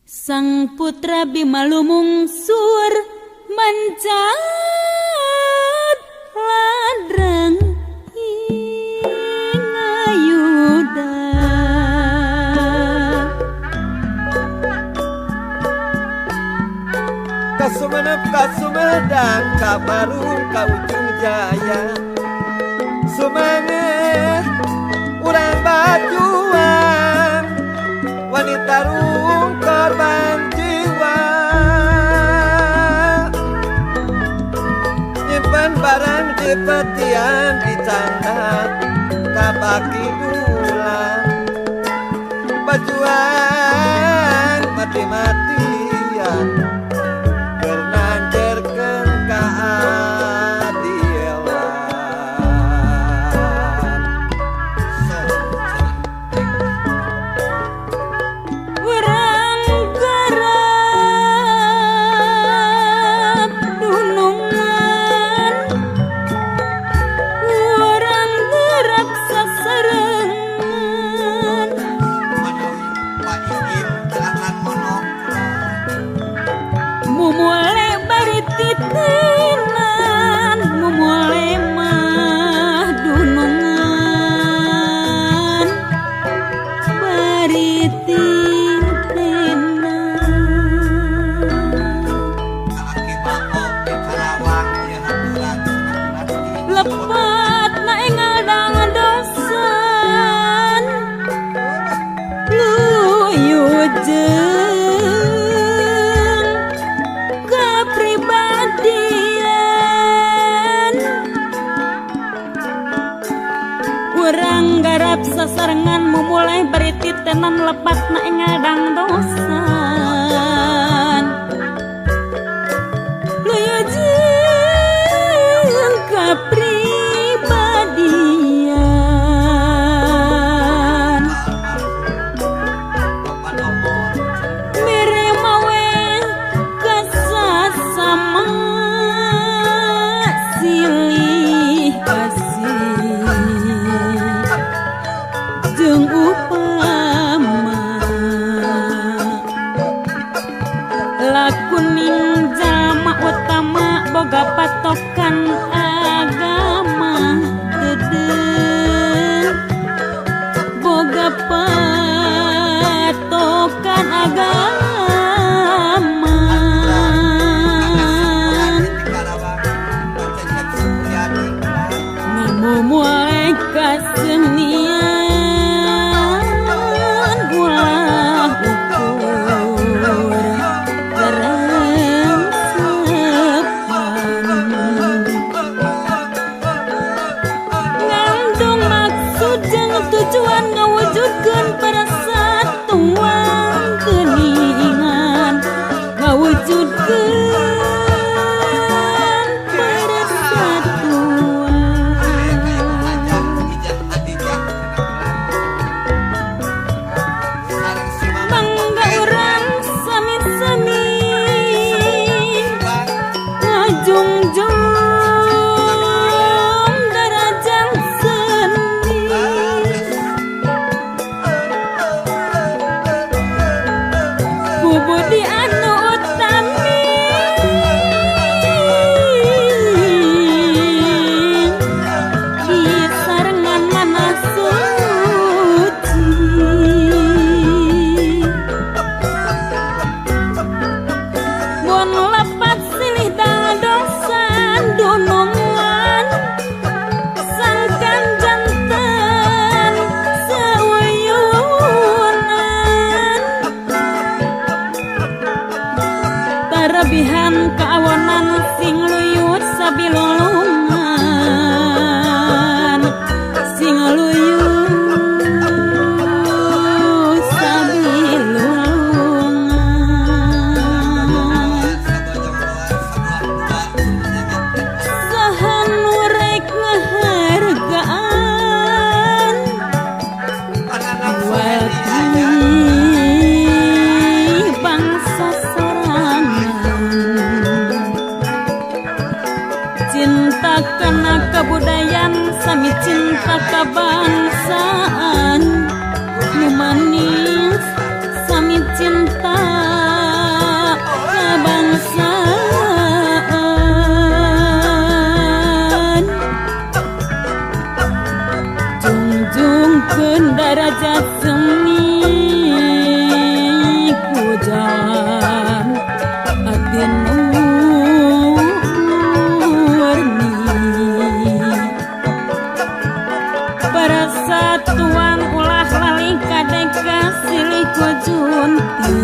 Sang putra Bima lumungsur mancat ladrang ing ayuda. Ka Sumenep, ka Sumedang, ka Parung, ka Ujung Jaya. Sumanget urang bajuang, wanita rung korban jiwa. Nyimpen barang di petian dicandak kabaki dulang. Bajuang mati-matian keur nanjerkeun kaadilan. So, Urang garap dunungan, urang garap sasarengan. Manawi Pak Iim teu akan monok. Mumule bari titenan, mumule mah dunungan bari titenan. Ka Aki Bako di Karawang ieu haturan cenah di Lepat na engal dangdosan, luyu jeung kapribadian. Urang garap sasarengan, mumule bari titenan, lepat na engal dangdosan, luyu jeung kapribadian. Bapak nomor Mere mawe kasasama silih asih jeung upama lakuning jalma utama boga patokan agama deudeuh boga patokan agama. Di Karawang Pak Cecep Supriyadi. Ngamumule kasenian ulah ukur karengsepan, ngandung maksud jeung tujuan ngawujudkeun persatuan geuningan, ngawujudkeun persatuan. Aya ka Ibu Hajah Ijah Adijah sareng si Mama. Mangga urang sami-sami ngajungjung darajat seni. Ngahulengkeun darajat seni ku jalan hati nu murni. Persatuan ulah lali, kadek silih ku junti.